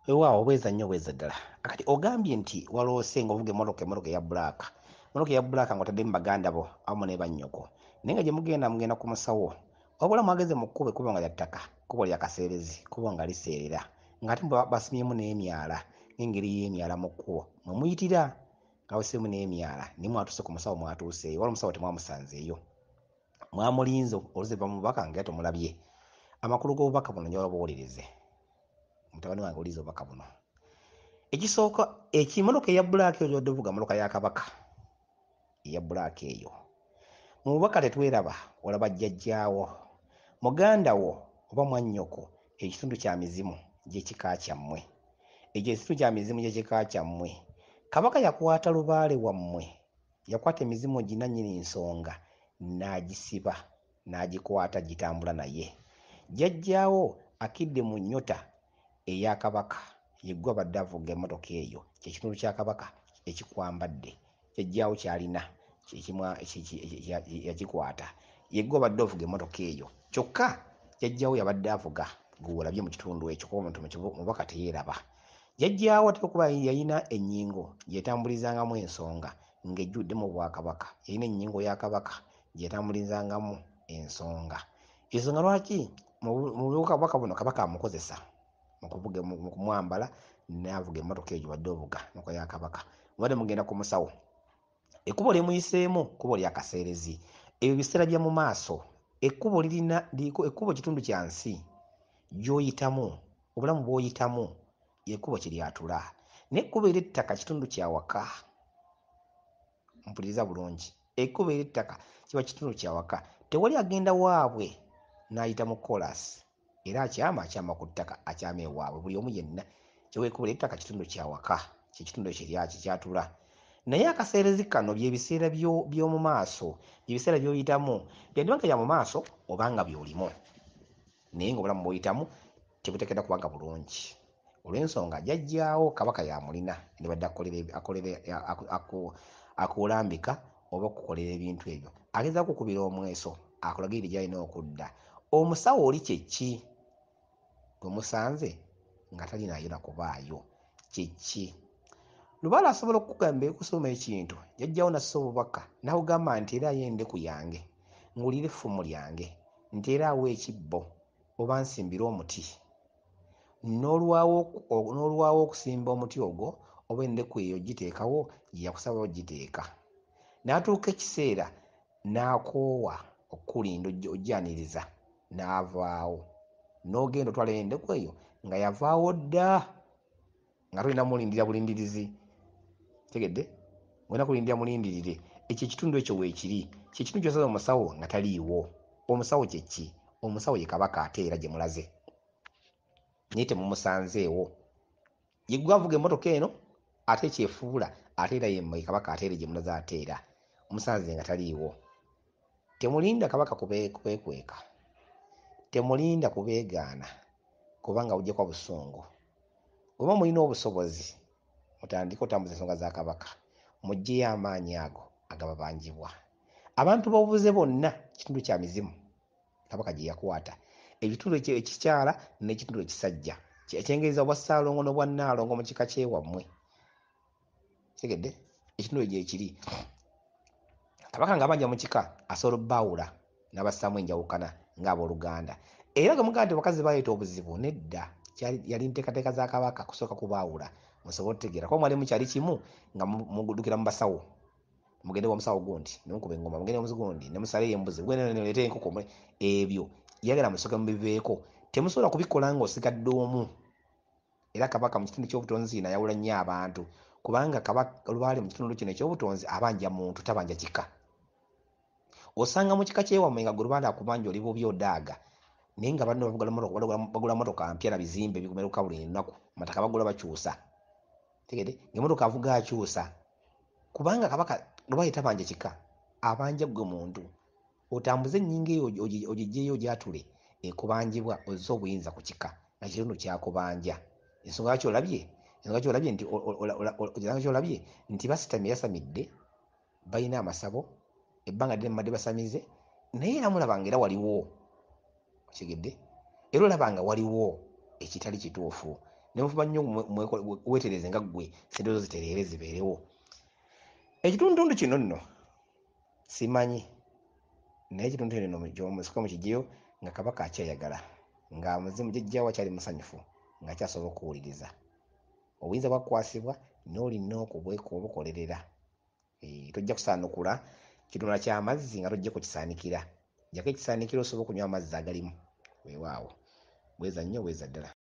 Weewaawo bweza nnyo bweza ddala. Akati ogambye nti waloose ng'ovuga emmotoka, emmotoka eya bbulaaka, emmotoka eya bbulaaka ng'otaddemu baganda bo awamu ne bannyoko, naye nga gye mugenda mugenda ku musawo. Wabula mwageze mu kkubo, ekkubo nga lya ttaka, kkubo lya kaseerezi, kkubo nga liseerera, ng'ate basimyemu n'emyala, n'engeri y'emyala mu kkubo mwe muyitira nga basimyemu n'emyala, naye mwatuuse ku musawo mwatuuseeyo, wabula omusawo temwamusanzeeyo. Mwamulinze oluusi va mu bubaka nga era temulabye. Amakulu g'obubaka buno njagala obuwulirize. Mutabani wange wuliriza obubaka buno. Ekisooka, ekimotoka eya bbulaaka eyo gy'obadde ovuga mmotoka ya Kabaka, eya bbulaaka eyo. Mu bubaka tetweraba, olaba jjajjaawo, muganda wo oba mwannyoko, ekitundu kya mizimu gy'ekika kyammwe. Ekyo ekitundu kya mizimu gy'ekika kyammwe. Kabaka yakwata lubaale wammwe, yakwata emizimu gina nnyini nsonga n'agisiba, n'agikwata gitambula naye. Jjajjaawo akidde mu nnyota eya Kabaka, yeggwe abadde avuga emmotoka eyo, kye kitundu kya Kabaka ekikwambadde. Jjajjaawo ky'alina yakikwata. Yeggwe obadde ovuga emmotoka eyo. Kyokka jjajjaawo yabadde avuga gwe olabye mu kitundu ekyo kuba omuntu mubaka teyeeraba. Jjajjaawo atera okuba yalina ennyingo gy'etambulizangamu ensonga ng'ejjuddemu obwakabaka. Yalina ennyingo ya Kabaka gy'etambulizangamu ensonga. Ensonga lwaki mu bubaka buno Kabaka amukozesa mu kuvuga mu kumwambala n'avuga emmotoka eyo gy'obadde ovuga, emmotoka ya Kabaka. Mubadde mugenda ku musawo. Ekkubo lye muyiseemu kkubo lya kaseerezi. Ebyo biseera bya mu maaso. Ekkubo lirina ekkubo kitundu kya nsi gy'oyitamu, obulamu bw'oyitamu ekkubo kye lyatula. Naye ekkubo ery'ettaka kitundu kya waka. Mpuliriza bulungi. Ekkubo ery'ettaka kiba kitundu kya waka. Tewali agenda waabwe n'ayita mu kkoolaasi. Era akyama akyama ku ttaka, akyama ewaabwe. Buli omu yenna kyeweekubula ettaka kitundu kya waka, kye kitundu ekyo eryaki kyatula. Naye akaseerezi kano bye biseera by'omu maaso, bye biseera by'oyitamu, byandiba nga bya mu maaso oba nga by'olimu, naye ng'obulamu bw'oyitamu tebuteekeddwa kuba nga bulungi. Olw'ensonga jjajjaawo Kabaka y'amulina, yandibadde akulambika oba okukukolera ebintu ebyo. Agezaako okukubira omweso akulagirire gy'alina okudda. Omusawo oli kye ki gwe musanze nga talinaayo na kubaayo? Kye ki? Lubaale asobola okukugamba okusoma ekintu, jjajjaawo n'assa obubaka n'akugamba nti eraayo endeku yange, ngulira effumu lyange, nteeraawo ekibbo oba nsimbire omuti. N'olwawo okusimba omuti ogwo oba endeku eyo ogiteekawo gye yakusaba ogiteeka. N'atuuka ekiseera n'akoowa okukulinda ojjaniriza n'avaawo. N'ogenda otwala endeku eyo nga yavaawo dda nga tolina mulindira bulindirizi. Tegedde? Olina kulindira mulindirire. Ekyo ekitundu ekyo weekiri. Kye kitundu ky'osanze omusawo nga taliiwo. Omusawo kye ki? Omusawo ye Kabaka ate era gye mulaze. Naye temumusanzeewo. Ye ggwe avuga emmotoka eno ate kyefuula ate era ye Kabaka ate era gye mulaze ate era musanze nga taliiwo. Temulinda Kabaka kubeekweka. Temulinda kubeegaana kubanga bujja kuba busungu. Bwe muba mulina obusobozi mutandike otambuza ensonga za Kabaka muggyeyo amaanyi ago agababanjibwa. Abantu b'obubuze bonna kitundu kya mizimu Kabaka gye yakwata. Ekitundu ekikyala n'ekitundu ekisajja. Ekyengeriza obwa Ssaalongo n'obwa Nnaalongo mu kika ky'ewammwe. Kitegedde? Ekitundu ekyo gyekiri. Kabaka ng'abanja mu kika asobola obbaawula n'abassaamu enjawukana ng'abooluganda. Era gwe mugamba nti abakazi baleeta obuzibu, nedda. Yali nteekateeka za Kabaka kusooka kubaawula musobole otutegeera. Kuba mwali mukyali kimu nga muddukira mu basawo. Mugende wa musawo gundi ne mukuba engoma, mugende wa musawo gundi ne musala embuzi, mugende ne muleeta enkoko. Ebyo yagala musooke mubiveeko. Temusobola kubikola ng'osigadde omu. Era Kabaka mu kitundu ky'obutonzi kino ayawula nnyo abantu kubanga Kabaka Lubaale mu kitundu kino eky'obutonzi abanja muntu tabanja kika. Osanga mu kika ky'ewammwe nga gwe Lubaale akubanja oli bubi odaaga naye nga banno bagula mmotoka mpya na bizimbe bikumeruka buli lunaku, amataka bagula bakyusa. Tegede ng'emmotoka avuga akyusa kubanga Kabaka Lubaale tabanja kika, abanja ggwe muntu. Otambuze ennyingo eyo ogiggyeyo ogyatule ekubanjibwa ozze obuyinza ku kika nga kitundu kyakubanja. Ensonga lwaki olabye ensonga lwaki olabye nti lwaki olabye nti basitamye yasamidde balina amasabo ebbanga ddene mubadde basamize naye era mulaba nga era waliwo okitegedde era olaba nga waliwo ekitali kituufu. Ne mufuba nnyo weetereze nga ggwe ssente zo zitereere zibeerewo. Ekitundutundu kino nno simanyi, naye ekitundutundu kino musooke mukiggyeyo nga Kabaka akyayagala, nga muzimu jjajjaawo akyali musanyufu, ng'akyasobola okuwuliriza. Obuyinza bwakukwasibwa naye olina okubukolerera. Tojja kusaanukula kidomola ky'amazzi nga tojja kukisaanikira. Ggyako ekisaanikira osobole okunywa amazzi agalimu. Weewaawo. Bweza nnyo bweza ddala.